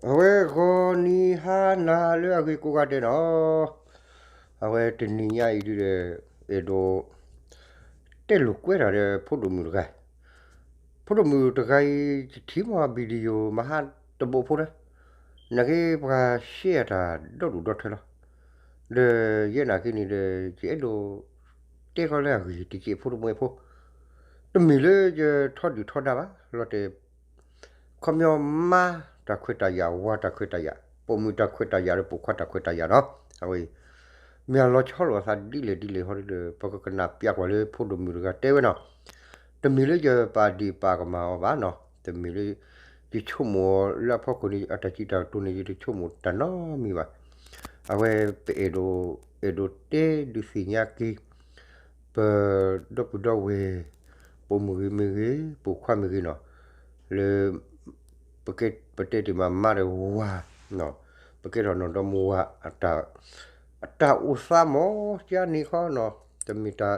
အဝဲဂီၤနံၤဟါနၤလၢအဂ့ၤကိးဂၤဒဲးနီၤ, အဝဲတနံၤညါအံၤဒုဒီး အဲၣ်ဒိး တဲလိာ်ကွဲတၢ်ဒီးဖိဒိၣ်မုၣ်တဂၤအံၤ, ဖိဒိၣ်မုၣ်တဂၤအံၤ ယထံၣ်မီၢ် video မဟါတဘိဖိလၢ နာ်က့ပှၤ share တၢ်ဒီဒူၣ်ဒီထၢလီၤ. ဒီးယဲနာ်က့န့ၣ်ဒီး ယအဲၣ်ဒိး တဲကီလၢအဂ့ၢ်တက့ၢ် ဖိတမွဲဖိ, တမ့ၢ်လၢယထီဒုၣ်ထီဒါဘၣ် လီၤတဲာ် ခီပညီမါတၢ်ခွဲးတၢ်ယာ် ဝၤတၢ်ခွဲးတၢ်ယာ် ပိာ်မုၣ်တၢ်ခွဲးတၢ်ယာ်ဒီးပိာ်ခွါတၢ်ခွဲးတၢ်ယာ်နီၤ, အဝဲအံၤ မ့ၢ်အလီၤဆီလိာ်အသးဒ်လဲၣ်ဒ်လဲၣ်ဟီဒီး ပကကနၣ်ပျးကွၢ်လၢဖိဒိၣ်မုၣ်တဂၤတဲဝဲနီၤ, တမ့ၢ်လၢယပာ်ဒ့ၣ်ပာ်ကမၣ်အီၤဘၣ်နီၤ, တမ့ၢ်လၢ ယဆိကမိၣ်အီၤလၢအဖီခိၣ်န့ၣ် အတၢ်စံးတၢ်ကတိၤန့ၣ် ယတဆိကမိၣ်တၢ်နီတမံၤဘၣ်. အဝဲပအဲၣ်ဒိး အဲၣ်ဒိးတဲဒုးသ့ၣ်ညါက့ၤ ပဒီပုၢ်ဒီဝဲၢ် ပိာ်မုၣ်ဂ့ၤမ့ၢ်ဂ့ၤ ပိာ်ခွါမ့ၢ်ဂ့ၤနီၤ, လၢ ပကတဲတ့ၢ်မးမါဒီးဝၤ, ပကဲထီၣ်နီၢ်ဒီမါဝၤ အတၢ်အိၣ်သးမ့ၢ်ကန့ၣ်ခီနီၤ, တမ့ၢ်တၢ်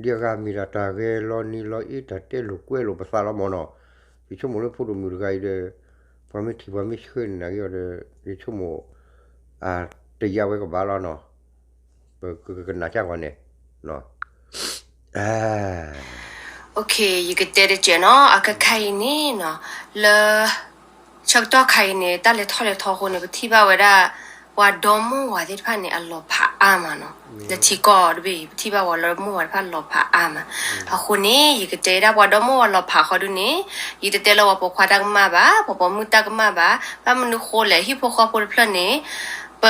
ဒ်အဂၤမ့ၢ်ဒၣ်တၢ်ဂဲၤလီၤနံၤလီၤအ့ တၢ်တဲလိာ်ကွဲလိာ်ပသးလီၤမ့ၢ်နီၤ, ယဆိကမိၣ်လၢဖိဒိၣ်မုၣ်တဂၤအံၤဒီး ပှၤမ့ၢ်ထံၣ်ပှၤမ့ၢ်ဆှၢန့ၣ်နာ်က့ဒီး ယဆိကမိၣ် အတယာ်ဝဲကဘၣ်လီၤနီၤ, ပကကနၣ်ကၢ်ကွၢ်န့ၣ် ယကတဲတကဲးနီၤ အကခါအံၤန့ၣ်နီၤ, လၢ ဆၢကတီၢ်ခါအံၤန့ၣ် တၢ်လဲၤထီၣ်လဲၤထီအဃိန့ၣ် ပထံၣ်ဘၣ်ဝဲဒၣ် ပှၤဒီမါဝၤသ့ၣ်တဖၣ်န့ၣ် အလီၤဖးအါမးနီၤ, လၢထံကီၢ်တဘ့ၣ်အံၤ ပထံၣ်ဘၣ်ဝဲလၢမါဝၤတဖၣ်လီၤဖးအါမး, အဃိန့ၣ် ယကတဲဒၣ်ပှၤဒီမါဝၤလီၤဖးဃီဒုန့ၣ်, ယတတဲလၢပှၤပိာ်ခွါတၢ်ကမၣ်ဘၣ် ပှၤပိာ်မုၣ်တၢ်ကမၣ်ဘၣ်, ဘၣ်မနုၤဃိလဲၣ် ဟံၣ်ဖိဃီဖိတဖျၢၣ်န့ၣ် ပ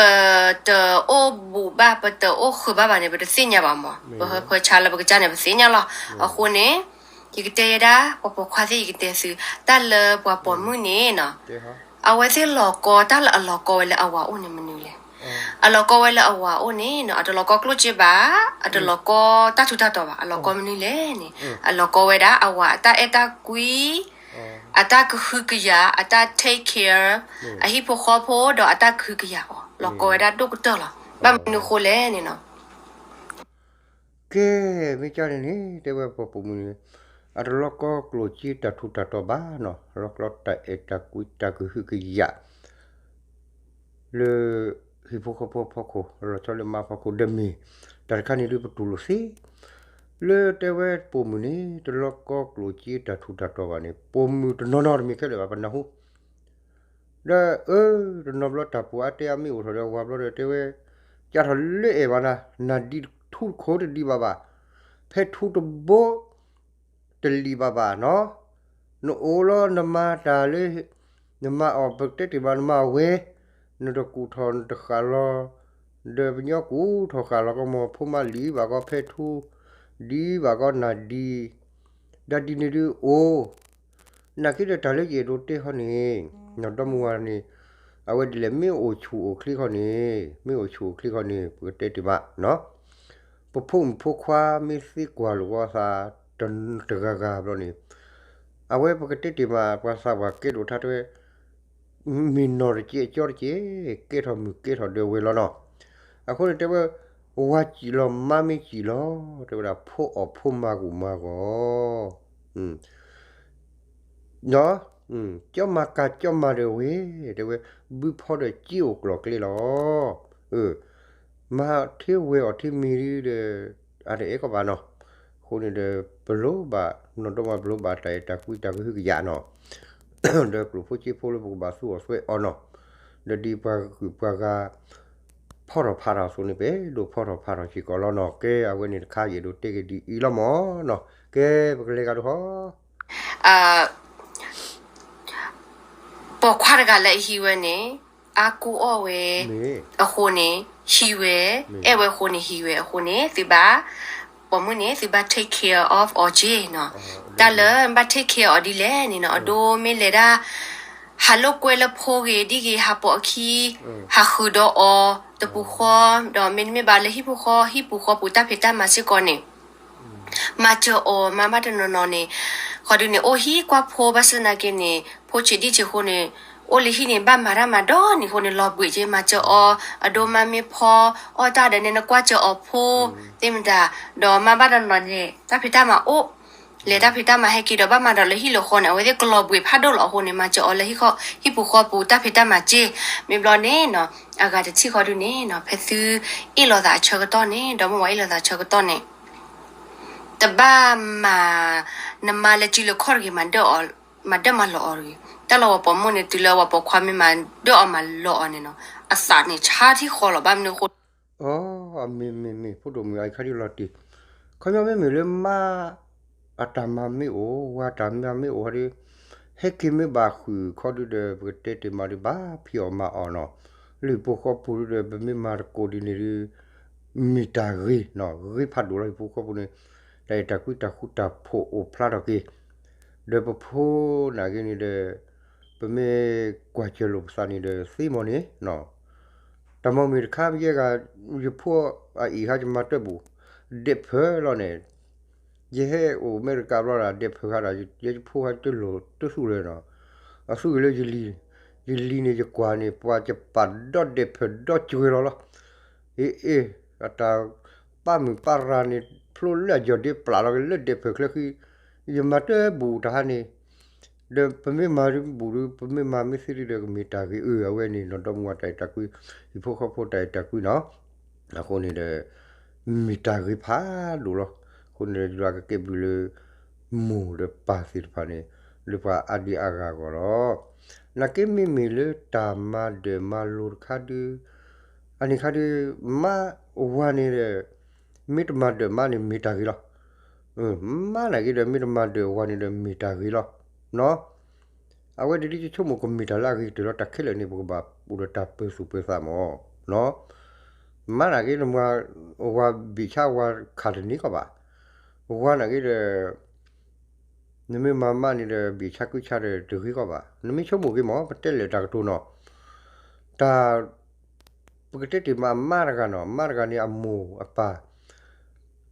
တအိၣ်ဘူးဘၣ် ပတအိၣ်ဃုာ်ဘၣ်ဘၣ်န့ၣ် ပတသ့ၣ်ညါဘၣ်မး, ပဟၢဖၢဆါလၢပကစၢ်န့ၣ် ပသ့ၣ်ညါလီၤ. အဃိန့ၣ် ယကတဲယဲဒၣ် ပှၤပိာ်ခွါသ့ၣ် ယကတဲသု တၢ်လၢပှၤပိာ်မုၣ်န့ၣ်နီၤ, အဝဲသ့ၣ်လီၤကီ တၢ်လၢအလီၤကီဝဲလၢအဝၤအိၣ်န့ၣ်မနုၤလဲၣ်. အလီၤကီဝဲလၢအဝၤအိၣ်န့ၣ်နီၤ အတလီၤကီကျိၣ်စ့ဘၣ်, အတလီၤကီတၢ်ထူးတၢ်တီၤဘၣ်, အလီၤကီမနုၤလဲၣ်န့ၣ်, အလီၤကီဝဲဒၣ်အဝၤအတၢ်အဲၣ်တၢ်ကွံ အတၢ်ကဟုကယာ် အတၢ် take care အဟံၣ်ဖိဃီဖိ ဒီးအတၢ်ကဟုကယာ်အီၤ လီၤကီဝဲဒၣ်ဒိၣ်ကတၢၢ်လီၤ. ဘၣ်မနုၤဃိလဲၣ်န့ၣ်နီၤ ကဲ မ့ၢ်ကန့ၣ်န့ၣ် တဲဝဲပှၤပိာ်မုၣ်န့ၣ် အတလီၤကီကျိၣ်စ့တၢ်ထူးတၢ်တီၤဘၣ်နီၤ, လီၤကီတၢ်အဲၣ်တၢ်ကွံတၢ်ကဟုကယာ် လၢ ဟံၣ်ဖိဃီဖိဖီခိၣ် လီၤဆီလၢမါဖီခိၣ်ဒီးမ့ၢ် တၢ်တခါန့ၣ်ဒုးပတူၢ်လိာ်သ့ လၢတဲဝဲပိာ်မုၣ်န့ၣ် တလီၤကီကျိၣ်စ့တၢ်ထူးတၢ်တီၤဘၣ်န့ၣ် ပိာ်မုၣ်တနီၤနီၤတမ့ၢ်ခဲလၢာ်ဘၣ် ပနၢ်ဟူ ဒီးအၢ တနီၤဘျီတၢ်ပူၤအါတဲအါမ့ၢ်အိၣ်ထီၣ်ဒီးဝၤဘျီဒီးတဲဝဲ ကၢ်ထီၣ်လၢအဲၣ်ဘၣ်နၤ နၤဒံးထူတခိၣ်တဒံးဘၣ်ဘၣ်, ဖဲထူတဘိ တလံၤဘၣ်ဘၣ်နီၤ, နအိၣ်လီၤနမၤတၢ်လၢ နမၤအီၤ ပတဲတ့ၢ်ဘၣ်နမၤအဝဲ နတကူၣ်ထီၣ်နတဃၣ်လီၤ, ဒီးပညီကူၣ်ထီၣ်ဃၣ်လီၤကီမီၤ ဖိမါလံၤဘၣ်ကီ ဖဲထူ ဒံးဘၣ်ကီ နၤဒံး ဒၣ်ဒ်န့ၣ်ဒုးအိၣ်, နာ်က့ဒီးတၢ်လၢယအဲၣ်ဒိးတဲခီန့ၣ် နီၢ်ဒီမါဝၤန့ၣ် အဝဲဒ်လဲၣ် မ့ၢ်အိၣ်ဆူၣ်အိၣ်ချ့ခီန့ၣ် မ့ၢ်အိၣ်ဆူၣ်အိၣ်ချ့ခီန့ၣ် ပကတဲတ့ၢ်မးနီၤ, ပဖိမုၣ်ဖိခွါမ့ၢ်သ့ကွၢ်လိာ်အသး တဂၤဂၤဘျီန့ၣ် အဝဲပကတဲတ့ၢ်မး ပှၤသးပှၢ်ကဲဒိၣ်ထါတဲဝဲ မ့ၢ်နီၢ်တကဲးကၠီတကဲး ကဲထီၣ်မုၣ်ကဲထီၣ်ဒၢးဝဲလီၤနီၤ, အဃိန့ၣ်တဲဝဲ ဝၤစံၣ်လီၤမါမ့ၢ်စံၣ်လီၤ တဲဝဲဒၣ်ဖိအီၣ်ဖိမၤဂူာ်မၤဂီၤ ကၠီမၤကၤကၠီမၤဒၢးဝဲ တဲဝဲ ဘုဖီဒီးစ့အိၣ်ကျီၢ်ကျဲလီၤ, မၤထံဝဲအီၣ်ထံမ့ၤဒီး အတအဲၣ်ကီးဘၣ်နီၤ, အဃိန့ၣ်ဒီး ပလိၣ်ဘၣ် နီၢ်ဒီမါပလိၣ်ဘၣ်တၢ်အဲၣ်တၢ်ကွံတၢ်ကဟုကယာ်နီၤ ဒီးကျိၣ်ဖိစ့ဖိလၢပကဘၣ်သူအီၤသွဲအီၤနီၤ, ဒီးဒ်ပှၤဂုၤပှၤဂၤ ဖီထီၣ်ဖးထီၣ်အသိးန့ၣ် ပအဲၣ်ဒိးဖီထီၣ်ဖးထီၣ်စ့ၢ်ကီးလီၤနီၤ, ကဲအဝဲန့ၣ်တခါယအဲၣ်ဒိးတဲက့ၤဒ်အံၤလီၤမးနီၤ, ကဲပကလဲၤကဒီးဟီ ပိာ်ခွါတဂၤလၢအဟံးဝဲန့ၣ် အါကူအီၣ်ဝဲ အဃိန့ၣ် ဟံးဝဲ, အဲၣ်ဝဲအဃိန့ၣ် ဟံးဝဲအဃိန့ၣ် သုဘၣ် ပိာ်မုၣ်န့ၣ် သုဘၣ် take care of အီၤက့နီၤ, တၢ်လၢဘၣ် take care အီၤဒ်လဲၣ်န့ၣ်နီၤ အဒိမ့ၢ်လဲၤဒၣ် ဟးလိာ်ကွဲလၢဖိဂ့ၤဒ်ဂ့ၤ ဟးပိာ်အခံ ဟးဃုာ်ဒီးအီၤ တပူၤဃီ ဒီးမ့တမ့ၢ်ဘၣ်လၢဟံၣ်ဖိဃီ ဟံၣ်ပူၤဃီပူၤတၢ်ဖံးတၢ်မၤစ့ၢ်ကီးန့ၣ် မၤစၢၤအီၤ မၤဘၣ်တနီၤနီၤန့ၣ် ဃီဒုန့ၣ် အိၣ်ဟံၣ်ကွၢ်ဖိဘၣ်ဆၣ်သနာ်က့န့ၣ် ဖိဆံးဒံၣ်ဆံးအဃိန့ၣ် အိၣ်လၢဟံၣ်န့ၣ် ဘၣ်မၤတၢ်မၤဒီနံၤအဃိန့ၣ် လီၤဘှံးက့ မၤစၢၤအီၤ အဒိမါမ့ၢ်ဖီအီၣ်တၢ်ဒီးန့ၣ် နကွၢ်စၢၤအီၤဖိ သ့ၣ်မတၤ ဒီးမၤဘၣ်တနီၤနီၤန့ၣ် တၢ်ဖံးတၢ်မၤအိၣ် လဲၤတၢ်ဖံးတၢ်မၤဟဲက့ၤဒီး ဘၣ်မၤဒီးလၢဟံၣ်လၢဃီန့ၣ် အဝဲသ့ၣ်ကလီၤဘှံးဖးဒိၣ်လီၤအဃိန့ၣ် မၤစၢၤအီၤလၢဟံၣ်ဃီ ဟံၣ်ပူၤဃီပူၤ တၢ်ဖံးတၢ်မၤစ့ၢ် မ့ၢ်ဘျီန့ၣ်နီၤ အဂၤတထံၣ်ဃီဒုန့ၣ်နီၤ ဖဲသုအ့ၣ်လိာ်သးအဆၢကတီၢ်န့ၣ် ဒီမါဝၤအ့ၣ်လိာ်သးအဆၢကတီၢ်န့ၣ် တဘၣ်မၤ နမါလၢစုလၢခီၣ်တဂ့ၤ မၤဒၢၣ်မၤလီၤအီၤတဂ့ၤ တၢ်လၢပှၤပိာ်မုၣ်န့ၣ် တုၤလၢပှၤပိာ်ခွါမ့ၢ်မၤဒၢၣ်အီၤမၤလီၤအီၤန့ၣ်နီၤ အသးန့ၣ်ဆါထံၣ်ဃီလီၤ ဘၣ်မနုၤအဃိ အမ့ၢ်မ့ၢ်မ့ၢ် ဖိဒိၣ်မုၣ်အံၤခါဒ်လီၤတံၢ်, ခီပညီမ့မ့ၢ်လၢမါ အတၢ်မၤမ့ၢ်အိၣ် ဝၤတၢ်မၤမ့ၢ်အိၣ်ဟီဒု ဟဲက့ၤမ့ၢ်ဘၣ်ဃုာ်ခီဒုဒီး ပကတဲတ့ၢ်မးဒု ဘၣ်ဖံးအီၣ်မၤအီၣ်နီၤ, လၢဟံၣ်ဖိဃီပူၤဒုဒီး ပမ့ၢ်မၤတကိးဒ်န့ၣ်ဒု မ့ၢ်တၢ်ဂ့ၤနီၤ, ဂ့ၤဖးဒိၣ်လီၤ ဟံၣ်ဖိဃီပူၤန့ၣ် တၢ်အဲၣ်တၢ်ကွံတၢ်ဃူတၢ်ဖိးအိၣ်ဖျါထီၣ်က့ၤ ဒီးပဖိနာ်က့န့ၣ်ဒီး ပမ့ၢ်ကွၢ်စၢၤလိာ်ပသးန့ၣ်ဒီးသ့မီၤန့ၣ်, တၢ်မီၢ်မ့ၢ်တခါ ယဲဂၤ ယဖိအအံၤဟါယမၤတၢ်ဘူၣ် ဒဲးဖၢလီၤန့ၣ်, ယဟဲအိၣ်အမဲရကၤဘျီဒီး ဒဲးဖၢခါဒီး ယဲယဖိဟါတလိၣ်တသူၣ်လၢၤနီၤ, အသူၣ်ဂ့ၤလၢယလံၤ, ယလံၤန့ၣ် ယကွၢ်န့ၣ် ပှၤယပာ်ဒီးဒဲးဖၢဒီးစှဲၤလီၤလီၤ, အ့ၣ်အ့ၣ် အတၢ်ပာ်မုာ်ပာ်ရၤန့ၣ် ဖျိလၢအယီၢ်ဒ့ပျၢ်လီၤက့ၤလၢဒဲးဖၢချၢဃံ, ယမၤတၢ်ဘူၣ်တဟါန့ၣ် ဒီးပမ့ၢ်မၤဘူၣ်ဒု ပမ့ၢ်မၤမ့ၢ်သ့ဒုဒီး ကမ့ၢ်တၢ်ဂ့ၤအၢ အဝဲန့ၣ်နီၤ ဒီမါဝၤတၢ်အဲၣ်တၢ်ကွံ ဟံၣ်ဖိဃီဖိတၢ်အဲၣ်တၢ်ကွံနီၤ, အဃိန့ၣ်ဒီး မ့ၢ်တၢ်ဂ့ၤဖးဒိၣ်လီၤ, အဃိန့ၣ်ဒီး ယွၤကကဲဘျုးလၢ မိၢ်ဒီးပၢ်သ့ၣ်တဖၣ်န့ၣ် လၢပှၤအါဒံအါဂၤအဂီၢ်လီၤ, နာ်က့မ့မ့ၢ်လၢတၢ်မၤဒၢၣ်မၤလိၤတခါဒု အန့ၣ်ခါဒု မါဝၤန့ၣ်ဒီး မ့ၢ်တမၤဒၢၣ်မါန့ၣ်မ့ၢ်တၢ်ဂ့ၤလီၤ, မါနာ်က့ဒီး မ့ၢ်တမၤဒၢၣ်ဝၤန့ၣ်ဒီးမ့ၢ်တၢ်ဂ့ၤလီၤ, နီၤ, အဝဲဒ်ဒ်ဆိကမိၣ်ကမ့ၢ်တၢ်လၢအဂ့ၤကတၢၢ်လီၤ တၢ်ခဲလၢာ်န့ၣ် ပကဘၣ်အိၣ်ဒီးတၢ်ပၢၤသူၣ်ပၢၤသးမး, နီၤ, မါနာ်က့ ဝၤဘ့ၣ်ဆါဝၤခးတန့ၢ်ကီးဘၣ်, ဝၤနာ်က့ဒီး နမ့ၢ်မၤမါန့ၣ်ဒီး ဘ့ၣ်ဆါကွံဆါဒီးတဂ့ၤကီးဘၣ်, နမ့ၢ်ဆိကမိၣ်က့ၤမး ပတဲလဲၤတၢ်ကတိၤနီၤ, တၢ် ပကတဲတ့ၢ်မးအမါတဂၤနီၤ, မါတဂၤန့ၣ်အမိၢ်အပၢ်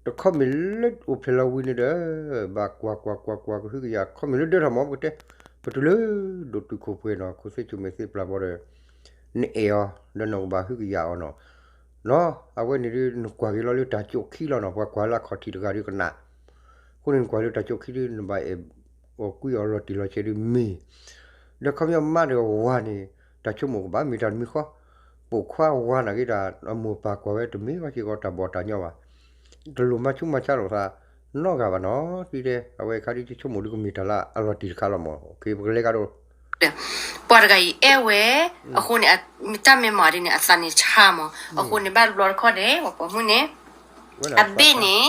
တခီမ့ၢ်လၢအိၣ်ဖျဲၣ်လီၤဝံၤန့ၣ်ဒီး ဘၣ်ကွၢ်ကွၢ်ကွၢ်ကွၢ်ကဟုကယာ် ခီမ့ၢ်လၢဒၢထီၣ်မး ပကတဲ ပတုၤလၢဒိၣ်တုာ်ခိၣ်ပှဲၤနီၤ ခိၣ်သ့ၣ်ဆူၣ်မဲာ်သ့ၣ်ပျၢ်ဘီဒီး နအဲၣ်အီၤ ဒီးနကဘၣ်ဟုကယာ်အီၤနီၤ, နီၤ အဝဲန့ၣ်ဒုး နကွၢ်က့ၤလီၤလၢတၢ်ကၠိခံလီၤနီၤ, ပှၤကွၢ်လၢအခီၣ်ထံးတဂၤဒုးကနၣ်, အဃိန့ၣ် နကွၢ်လၢတၢ်ကၠိခံဒုး နဘၣ်အဲၣ်အီၤကွံအီၤလီၤတံၢ်လီၤဆဲးဒုးမ့ၢ် ဒီးခီပညီမါဒီးဝၤန့ၣ် တၢ်ဆိကမိၣ်ကဘၣ်မ့ၢ်တၢ်တမံၤဃီ, ပိာ်ခွါဝၤနာ်က့ဒီး အမိၢ်ပၢ်ကွၢ်ဝဲတမ့ၢ်ဘၣ်စ့ၢ်ကီးတၢ်ဘီၣ်တၢ်ညီဘၣ်, တလိၣ်မၤဆူးမၤဆါလိာ်သးနီတဂၤဘၣ်နီၤ, ဒ်တဲ အဝဲခါဒ်ဆိကမိၣ်ဒုးကမ့ၢ်တၢ်လၢအလီၤတံၢ်တခါလီၤမး, ပကလဲၤကဒီး ပှၤတဂၤအံၤအဲၣ်ဝဲ, အဃိန့ၣ် တၢ်မ့ၢ်မၤဒ်န့ၣ် အသးန့ၣ်ဆါမး, အဃိန့ၣ်ဘၣ်တဘျီတခီၣ်န့ၣ် ပှၤပိာ်မုၣ်န့ၣ် အဘ့ၣ်န့ၣ်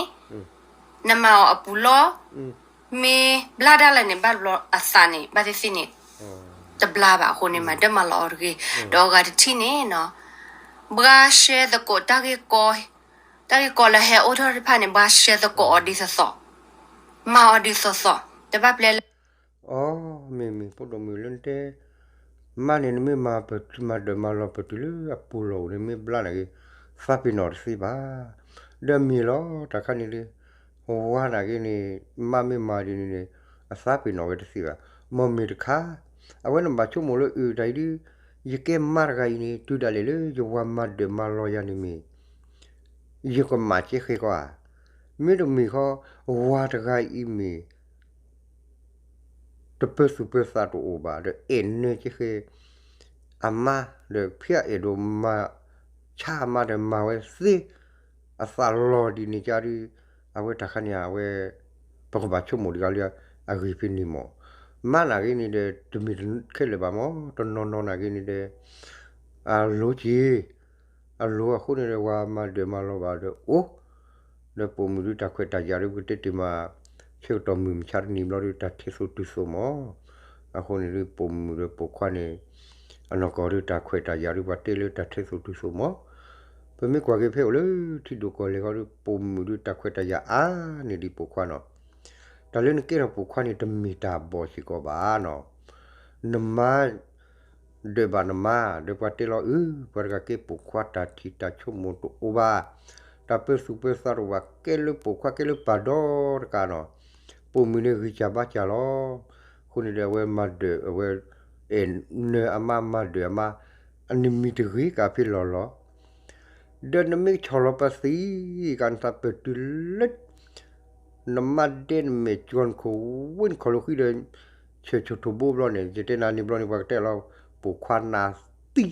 နမၤအီၤအပူၤလီၢ်, မ့ၢ်ဘျါဒၣ်လဲာ်န့ၣ် ဘၣ်တဘျီအသးန့ၣ် ဘၣ်သ့ၣ်သ့ၣ်န့ၣ် တဘျါဘၣ်အဃိန့ၣ် မၤဒၢၣ်မၤလီၤအီၤတဂ့ၤ, ဒီးအဂၤတထံၣ်န့ၣ်နီၤ, ဘှါရှဲသကိး တၢ်ဂ့ၢ်ကီလၢဟဲအိၣ်ထီၣ်တဖၣ်န့ၣ် ဘှါရှဲသကိးအီၤဒ်သိးသိး, မၤအီၤဒ်သိးသိး, တဘၣ်ပျဲလၢ အီ, မ့မ့ၢ်ဖိဒိၣ်မုၣ်လၢနတဲ, မါန့ၣ်နမ့ၢ်မၤပတုၤမၤဒၢၣ်မၤလီၤပတုၤလၢအပူၤလီၢ်အိၣ်န့ၣ် မ့ၢ်ဘျါနာ်က့ သးပ့ၤနီၣ်တသ့ဘၣ်, ဒီးမ့ၢ်လီၤ တၢ်ခါန့ၣ်ဒုး ဝၤနာ်က့န့ၣ် မါမ့ၢ်မၤဒ်န့ၣ်န့ၣ် အသးပ့ၤနီၣ်ဝဲတသ့ဘၣ်, မ့မ့ၢ်တခါ အဝဲန့ၣ်ဘၣ်ဆိကမိၣ်လၢအုၣ်တၢ်အံၤဒုး ယကဲမါတဂၤအံၤန့ၣ် တုၤဒၣ်လဲာ်လၢယဝၤမၤဒၢၣ်မၤလီၤယၤန့ၣ်မ့ၢ် ယကမၤကဲဃဲကီးဧါ, မ့တမ့ၢ်ဃီ ဝၤတဂၤအံၤမ့ၢ် တပၢၤသူၣ်ပၢၤသးတအိၣ်ဘၣ် ဒီးအဲၣ်နၢကဲဃဲ အမါ ဒီးဖဲအအဲၣ်ဒိးမၤဆါအမါဒီးမၤဝဲသ့ အသးလီၤဒ်န့ၣ်ကါဒုး အဝဲတၢ်ခါန့ၣ် အဝဲ ပကဘၣ်ဆိကမိၣ်တဂၤလၢအဂ့ၢ်ဖဲန့ၣ်မး, မါနာ်က့န့ၣ်ဒီး တမ့ၢ်ခဲလၢာ်ဘၣ်မး တနီၤနီၤနာ်က့န့ၣ်ဒီး အလိၤက့ၤ အလိၤအဃိန့ၣ်ဒီး ဝၤမၤဒၢၣ်မၤလီၤဘၣ်ဒီးအိၣ်, ဒီးပိာ်မုၣ်ဒုးတၢ်ခွဲးတၢ်ယာ်ဒုး ပကတဲတ့ၢ်မး ဆၢကတီၢ်မုၢ်မဆါတနံၤဘျီဒုး တၢ်ထဲသိးတုၤသိးမး, အဃိန့ၣ်ဒုး ပိာ်မုၣ်ဒီးပိာ်ခွါန့ၣ် အနီၢ်ကီၢ်ဒုးတၢ်ခွဲးတၢ်ယာ်ဒုး ပှၤတဲလၢတၢ်ထဲသိးတုၤသိးမး, ပမ့ၢ်ကွၢ်က့ၤဖဲအိၣ်လၢထံဒိၣ်ကီၢ်လဲၢ်ဃီဒုး ပိာ်မုၣ်ဒုးတၢ်ခွဲးတၢ်ယာ်အါန့ၢ်ဒံးပိာ်ခွါနီၤ, တၢ်လၢနကဲထီၣ်ပိာ်ခွါန့ၣ် တမ့ၢ်တၢ်ဘီၣ်စ့ၢ်ကီးဘၣ်နီၤ, နမါ ဒၢးဘၣ်နမါ ဒီးပှၤတဲလီၤအု ပှၤတဂၤကဲပိာ်ခွါ တၢ်ထံၣ်တၢ်ဆိကမိၣ်တအိၣ်ဘၣ်, တၢ်ပၢၤသူၣ်ပၢၤသးတအိၣ်ဘၣ် ကဲလၢပိာ်ခွါကဲလၢပၢ်ဒီတကးနီၤ, ပိာ်မုၣ်န့ၣ်ဂံၢ်စၢ်ဘါစၢ်လီၤ, အဃိန့ၣ်ဒီးအဝဲမၤဒၢး အဝဲ အဲၣ်နၢအမါ မၤဒၢးအမါ, အနမံၤတဂ့ၤကးဖဲလီၤလီၤ, ဒီးနမ့ၢ်ဆီၣ်လီၤပသံ ကးနသးပတုၤလၢ နမါဒဲနမဲာ်ကၠီနခိၣ်ဝ့ၢ်နခီၣ်လိာ်ဃံဒီး ဆဲးဆိၣ်ထိၣ်ဘိဘျီန့ၣ် ယတဲနၤန့ၣ်ဘျီန့ၣ် ပှၤကတဲလီၤ ပိာ်ခွါနါသံ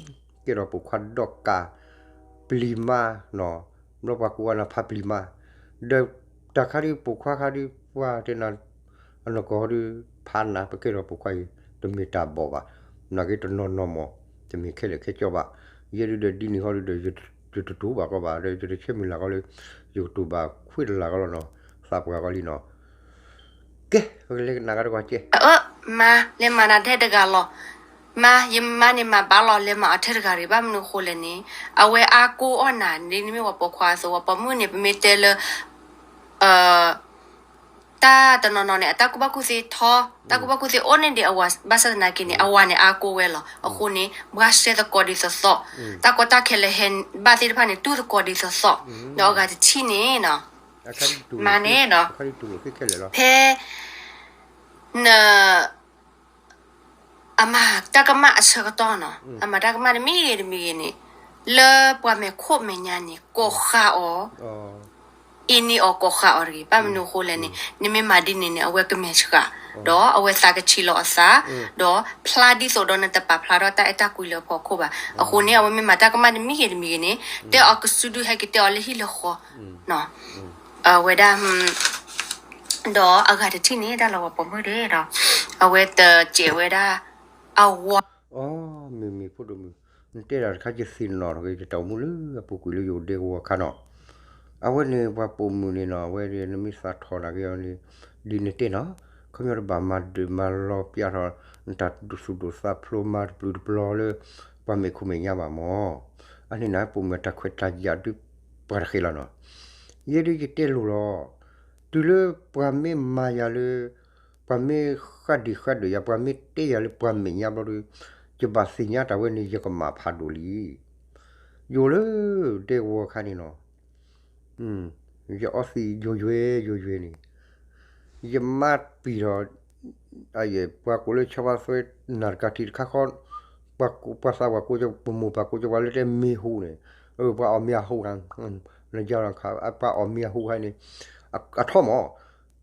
ကဲဒီးပိာ်ခွါဒီးကး ပျံၤမါနီၤ, ဘျီပှၤကိးဝဲနၤဖးပျံၤမါ, ဒီးတၢ်ခါဒုးပိာ်ခွါခါဒုး ပှၤတဲနၤ အနီၢ်ကီၢ်ဒုး ဖးနၤ ပကဲဒီးပိာ်ခွါအံၤ တမ့ၢ်တၢ်ဘီၣ်ဘၣ်, နာ်က့တနီၤနီၤမး တမ့ၢ်ခဲလၢာ်ခဲကၠီဘၣ်, ယဲဒုးဒီးဒ်န့ၣ်ဃီဒုးဒီး ယတတူၢ်ဘၣ်ကီဘၣ် ဒီးယတဆၢမုၢ်လၢ်ကီလၢ ယကတူၢ်ဘၣ်ခွ့တလၢ်ကီလီၤနီၤ, သးပှၢ်ကီလံနီၤ ကဲ ပကလဲၤကနၣ်ကဒီးကွၢ်ကဲ, အၢ မါ လဲၤမၤနၤထဲတဂၤလီၤ, မါ ယမါန့ၣ်မၤဘၣ်လီၤ လဲၤမၤအီၤထဲတဂၤတဂ့ၤ ဘၣ်မနုၤအဃိလဲၣ်န့ၣ် အဝဲအါကိးအီၣ်နၤ ဒ်နမ့ၢ်ပှၤပိာ်ခွါအသိး ပှၤပိာ်မုၣ်န့ၣ် ပမ့ၢ်တဲလၢ တၢ်တနီၤနီၤန့ၣ် အတၢ်ကူၣ်ဘၣ်ကူၣ်သ့ထီ, တၢ်ကူၣ်ဘၣ်ကူၣ်သ့အိၣ်န့ၢ်ဒံးအဝၤ ဘၣ်ဆၣ်သနာ်က့န့ၣ် အဝၤန့ၣ်အါကိးဝဲလီၤ. အဃိန့ၣ် ဘှါရှဲသကိးဒ်သိးသိး, တၢ်ကီတၢ်ခဲလၢဟဲဘၣ်သ့ၣ်တဖၣ်န့ၣ် တူၢ်သကိးဒ်သိးသိး, ဒီးအဂၤတထံၣ်န့ၣ်နီၤ မၤန့ၣ်နီၤ, ဖဲ န အမၤတၢ်ကမၣ်အဆၢကတီၢ်နီၤ, အမၤတၢ်ကမၣ်တမံၤဂ့ၤတမံၤဂ့ၤန့ၣ် လၢပှၤမဲာ်ခိၣ်မဲာ်ညါန့ၣ် ကိးဃာ်အီၤ, အ့န့ၢ်အီၤကိးဃာ်အီၤတဂ့ၤ, ဘၣ်မနုၤအဃိလဲၣ်န့ၣ် နမ့ၢ်မၤဒ်န့ၣ်န့ၣ် အဝဲကမဲာ်ဆှး, ဒီးအဝဲသးကဆံးလီၤအသး, ဒီးဖျါဒ်သိးဒီးနတပာ်ဖျါထီၣ်တၢ်အဲၣ်တၢ်ကွံလၢအဖီခိၣ်ဘၣ်. အဃိန့ၣ် အဝဲမ့ၢ်မၤတၢ်ကမၣ်တမံၤဂ့ၤတမံၤဂ့ၤန့ၣ် တဲအီၤကစုဒု ဟဲက့ၤတဲအီၤလၢဟံၣ်လၢဃီ အဝဲဒၣ် ဒီးအဂၤတထံၣ်န့ၣ် တၢ်လီၤပှၤပိာ်မုၣ်ဒၣ်ဒီး အဝဲတစဲးဝဲဒၣ် အဝၤ, အီ မ့မ့ၢ်ဖိဒိၣ်မုၣ်, နတဲဒၣ်တခါယသ့ၣ်နီၣ်ထီၣ်က့ၤ ယတၢ်အိၣ်မူလၢအပူၤကွံာ်လၢယအိၣ်ဒဲကဝီၤခါနီၤ, အဝဲန့ၣ်ပှၤပိာ်မုၣ်န့ၣ်နီၤ အဝဲဒၣ်နမ့ၢ်သးထီၣ်နာ်က့ၤအီၤန့ၣ် ဒ်နတဲနီၤ, ခီပညီတဘၣ်မၤဒုးမၤလီၤပျၢ်ထီၣ် နတၢ်ဒိၣ်သူၣ်ဒိၣ်သးဖျိမၤတပျုာ်တပျီၤလၢ ပှၤမဲာ်ခိၣ်မဲာ်ညါဘၣ်မၢ်, အန့ၣ်နၤပိာ်မုၣ်အတၢ်ခွဲးတၢ်ယာ်ဒုးပှၤတဃဲးလီၤနီၤ, ယဲဒုးယတဲလိၤလီၤ, တုၤလၢပှၤမ့ၢ်မၤယၤလၢ ပှၤမ့ၢ်ဃးဒံးဃးဒၢးယၤ ပှၤမ့ၢ်တဲယၤလၢပှၤမဲာ်ညါဘျီဒီး ယဘၣ်သ့ၣ်ညါတၢ်ဝဲန့ၣ် ယကမၣ်ဖးဒိၣ်လံ. ယအိၣ်လၢဒဲကဝီၤခါန့ၣ်နီၤ, ယအီသံးယိယွဲယိယွဲန့ၣ်, ယမါပံာ်ထီၣ် ပှၤကိးလၢဆီဖါသွဲနၢ်တကးထံးတခါဃီ, ပှၤသးပှၢ်ကိး ပမိၢ်ပၢ်ကိးကီးပှၤလၢတဲမ့ၢ်ဟူန့ၣ်, ပှၤအီၣ်မ့ၤအဟူခါ, နယါလီၤခါ ပှၤအီၣ်မ့ၤအဟူခါန့ၣ်, အထီၣ်မး,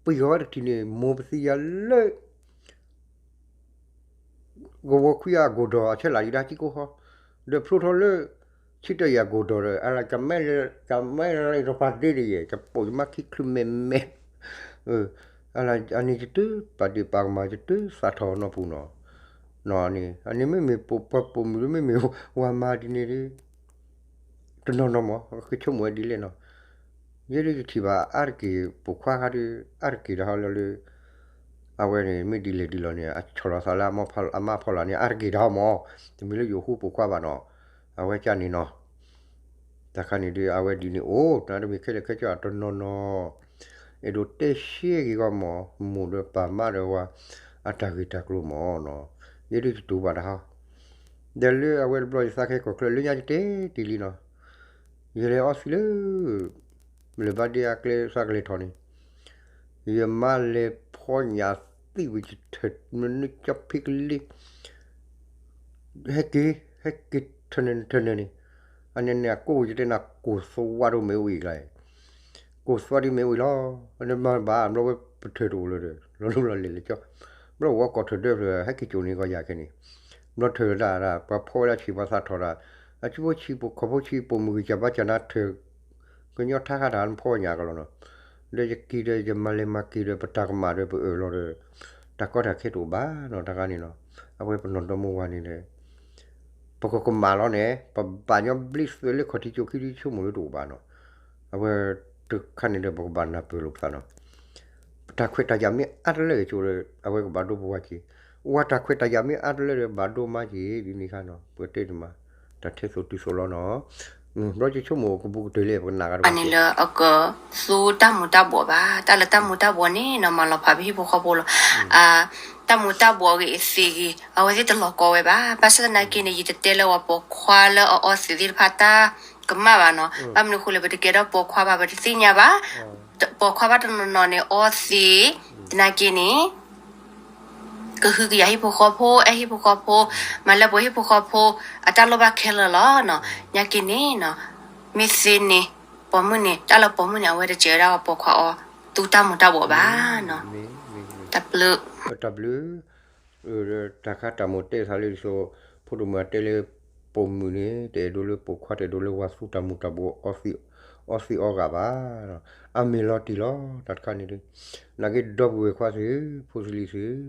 ပံာ်ဃီဝဲတထံၣ်န့ၣ် မိၢ်ပသံယၤလၢ ကဝီၤခွံအကိၢ်ဒီးအဆဲးလၢ်ယံၤဒၣ်ကံကိၢ်ဃီ, ဒီးဖျိထီၣ်လၢ ဆံတၢၢ်ယၤကိၢ်ဒီး ကမဲလၢ ကမဲလၢတပာ်ဒ့ဒ်ယဲၢ် ကပိာ်ယမါခံချုးမဲာ်မဲာ်, အန့ၣ်ယတုၤပာ်ဒ့ၣ်ပာ်ကမၣ် ယတုၤသးထီၣ်နီၢ်ပူၤနီၤ, န့ၣ် အန့ၣ်မ့မ့ၢ်ပှၤပိာ်မုၣ်ဒ် မ့မ့ၢ်ဝၤမၤဒ်န့ၣ်ဒ် တနီၤနီၤမး ကဆိကမိၣ်ဝဲဒ်လဲၣ်နီၤ, ယဲဒ်ယထံၣ်ဘၣ်အါတက့ၢ် ပိာ်ခွါခါဒ် အါတက့ၢ်တဟီလၢလၢ အဝဲန့ၣ် မ့ၢ်ဒ်လဲၣ်ဒ်လဲၣ်န့ၣ် အဆီၣ်လီၤသးလၢအမါဖီလာ်န့ၣ် အါတက့ၢ်တဟီမး, တမ့ၢ်လၢယအိၣ်ဃူပိာ်ခွါဘၣ်နီၤ, အဝဲကန့ၣ်နီၤ, တၢ်ခါန့ၣ်ဒ်အဝဲဒ်န့ၣ်အိၣ် တၢ်တမ့ၢ်ခဲလၢာ်ခဲဆ့အတနီၤနီၤ, အဲၣ်ဒိးတဲရှဲက့ၤဂီၢ်မး မိၢ်ဒီးပၢ်မါဒီးဝၤ အတၢ်ဂ့ၢ်တၢ်ကျိၤမးနီၤ, ယဲဒ်ယတူၢ်ဘၣ်တဟီ ဒီးလၢအဝဲတဘျီယသးကဟဲကီၢ်ချၢလၢညါယတဲတ့ၢ်လံနီၤ, ယလဲၤအီသံးလၢ လၢၢ်ဘၣ်ဒ့အကျဲသးကလဲၤထီၣ်န့ၣ်, ယမါလဲၤဖီညၣ်သံဝံၤယထၢၣ်မနုၤကၠီဖံကလံၤ, ဟဲက့ၤ ဟဲက့ၤထၢၣ်န့ၣ်ထၢၣ်န့ၣ်န့ၣ်, အန့ၣ်န့ၣ်အကိးယတဲနၤ ကိၢ်သွါဒိၣ်မ့ၢ်ဝံၤကျါ ကိၢ်သွါဒ်မ့ၢ်ဝံၤလီၤ, နမၤဘၣ်ဘျီဝဲပထၢၣ်တအိၣ်လၢၤဒီး လီၤလီၤလဲၤလဲၤကၠီ, ဘျီဝဲကီၢ်ထၢၣ်ဒၢဖျၢၣ် ဟဲက့ၤကိၤန့ၣ်ကီၢ်ယၤခဲန့ၣ်, ဘျီထၢၣ်ဒၣ်ဒၣ် ပှၤဖီဝဲဒၣ်ဆံးပှၤသးထီၣ်ဒၣ်, အစုဖိဆံးဖိခီၣ်ဖိဆံးပိာ်မုၣ်ဂံၢ်စၢ်ဘါစၢ်နၤထၢၣ်, ကညီထါဃာ်တၢ်နဖီညၣ်ကလီၤနီၤ, ဒီးယက့ၤဒီးယမၤလဲၤမၤက့ၤဒီးပတၢ်ကမၣ်ဒီးပအၢၣ်လီၤဒီး, တၢ်ကီတၢ်ခဲတအိၣ်ဘၣ်နီၤ တၢ်ခါန့ၣ်နီၤ, အဝဲပနီၢ်ဒီမါဝၤန့ၣ်ဒီး ပကကမၣ်လီၤန့ၣ် ပဘၣ်ညီဘျ့သွဲလၢခီၣ်ထံးကၠိခံဒုဆိကမိၣ်လၢတအိၣ်ဘၣ်နီၤ, အဝဲတခါန့ၣ်ဒီးပကဘၣ်နၢ်ပၢၢ်လိာ်ပသးနီၤ, ပတၢ်ခွဲးတၢ်ယာ်မ့ၢ်အါတလၢက့ၤကၠိဒီး အဝဲကဘၣ်ဒိပဝၤက့ၤ, ဝၤတၢ်ခွဲးတၢ်ယာ်မ့ၢ်အါတလၢဒီးဘၣ်ဒိမါက့ၤ ဒ်န့ၣ်ခါနီၤ ပတဲတမး, တၢ်ထဲသိးတုၤသိးလီၤနီၤ, ဘျီယဆိကမိၣ်ကဘူးကတၢၢ်လံ ပကနၣ်ကဒီးန့ၣ်လၢအကသူတၢ်မူၤတၢ်ဘှီးဘၣ်, တၢ်လၢတၢ်မူၤတၢ်ဘှီးန့ၣ်နီၤ မၤလီၤဖးပဟံၣ်ဖိဃီဖိလီၤ, တၢ်မူၤတၢ်ဘှီးဂ့ၤသ့ဂ့ၤ အဝဲသ့ၣ်တလီၤကီဝဲဘၣ်, ဘၣ်ဆၣ်သနာ်က့န့ၣ် ယတတဲလၢဝဲပိာ်ခွါလၢအအီသံးသ့ၣ်တဖၣ်တၢ်ကမၣ်ဘၣ်နီၤ, ဘၣ်မနုၤအဃိလဲၣ် ပတကဲထီၣ်ပိာ်ခွါဘၣ် ပတသ့ၣ်ညါဘၣ်, ပိာ်ခွါဘၣ်တနီၤနီၤန့ၣ်အီသံး, သနာ်က့န့ၣ် ကဟုကယာ်ဟံၣ်ဖိဃီဖိ အဲၣ်ဟံၣ်ဖိဃီဖိ, မၤလၢပှဲၤဟံၣ်ဖိဃီဖိ အတၢ်လိၣ်ဘၣ်ခဲလၢာ်လီၤနီၤ, သနာ်က့န့ၣ်နီၤ, မ့ၢ်သ့န့ၣ် ပိာ်မုၣ်န့ၣ် တၢ်လၢပိာ်မုၣ်န့ၣ် အဝဲတစဲးဝဲဒၣ်ဝဲပိာ်ခွါအီၤ သူတၢ်မူၤတၢ်ဘှီးဘၣ်နီၤ. တၢ်ဘျုး, တၢ်ဘျုး, တၢ်ခါတၢ်မိၣ်တဲသးလၢဒ်သိး ဖိဒိၣ်မုၣ်တဲလၢ ပိာ်မုၣ်န့ၣ် တအဲၣ်ဒိးလၢပိာ်ခွါ တအဲၣ်ဒိးလၢဝၤသူတၢ်မူၤတၢ်ဘှီး အီသံးအီဂၤဘၣ်. အမ့ၢ်လီၤတံၢ်လီၤ တၢ်တခါန့ၣ်ဒုး, နာ်က့ဒီပုၢ်ဝဲၢ်ခွါသ့ၣ်, ဖိသလံၤသ့ၣ်,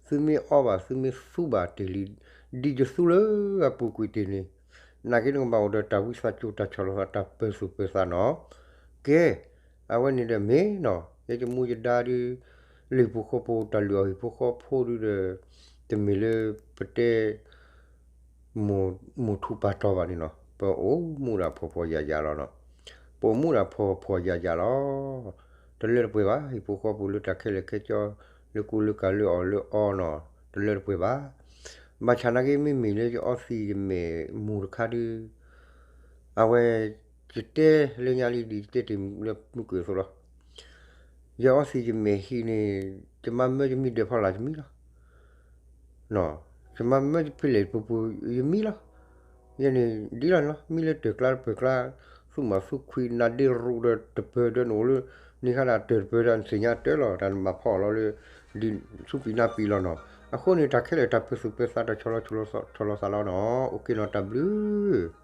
သုမ့ၢ်အီဘၣ် သုမ့ၢ်သူဘၣ်တ့ၢ်လံ, ဒ်ယသူလၢအပူၤကွံာ်တ့ၢ်န့ၣ်, နာ်က့နကဘၣ်အိၣ်ဒီးတၢ်ဝံသးစူၤ တၢ်ဆီၣ်လီၤသး တၢ်ပၢၤသူၣ်ပၢၤသးနီၤ. ကဲ, အဝဲန့ၣ်ဒီးမ့ၢ်နီၤ ယဲယမူယဒါဒုး လၢဟံၣ်ဖိဃီဖိ တၢ်လုၢ်အီၣ်ဟံၣ်ဖိဃီဖိဒုးဒီး တမ့ၢ်လၢပတဲ မိၢ်ထူးပၢ်တီၤဘၣ်န့ၣ်နီၤ, ပအိၣ်မူဒၣ်ဖှီၣ်ဖှီၣ်ယာ်ယာ်လီၤနီၤ. ပအိၣ်မူဒၣ်ဖှီၣ်ဖှီၣ်ယာ်ယာ်လီၤ. တလၢတပှဲၤဘၣ် ဟံၣ်ဖိဃီဖိလၢတၢ်ခဲလၢာ်ခဲဆ့ လၢကူလၢကၤလၢအီၣ်လၢအီနီၤ, တလၢတပှဲၤဘၣ်. ဘၣ်ဆၣ်နာ်က့ မ့မ့ၢ်လၢယအီသံးယမဲာ်မူၤတခါဒုး အဝဲ ယတဲလၢညါလံ ဒ်ယတဲတ့ၢ်လၢမုၢ်ကွံာ်အသိးလီၤ. ယအီသံးယမဲာ်ဟံးန့ၣ် ယမၤမၢယမံဒၢးဖီလာ်ယမံလီၤ. ယမၤမၢယဖဲလဲၣ်ပူၤပူၤယမံလီၤ. ယဲန့ၣ်ဒ်လီၤန့ၣ်လီၤ. မံလၢတၢၢ်ကျါတပၢၢ်ကျါ, သူၣ်မၤသူၣ်ခွံနါဒ့ရူးဒီးတပၢၢ်ဒီး နအိၣ်လၢ န့ၢ်ခါဒၣ်တၢၢ်တပၢၢ်ဒီး နသ့ၣ်ညါတၢၢ်လီၤ. တၢ်နဘၣ်ဖီအီၣ်လီၤလၢ ဒ်ဆူပံးနါပံးလီၤနီၤ. အဃိန့ၣ် တၢ်ခဲလၢာ်တၢ်ပၢၤသူၣ်ပၢၤသး တၢ်ဆီၣ်လီၤဆီၣ်လီၤသးလီၤနီၤ. အိၣ်က့ၤနီၤ တၢ်ဘျုး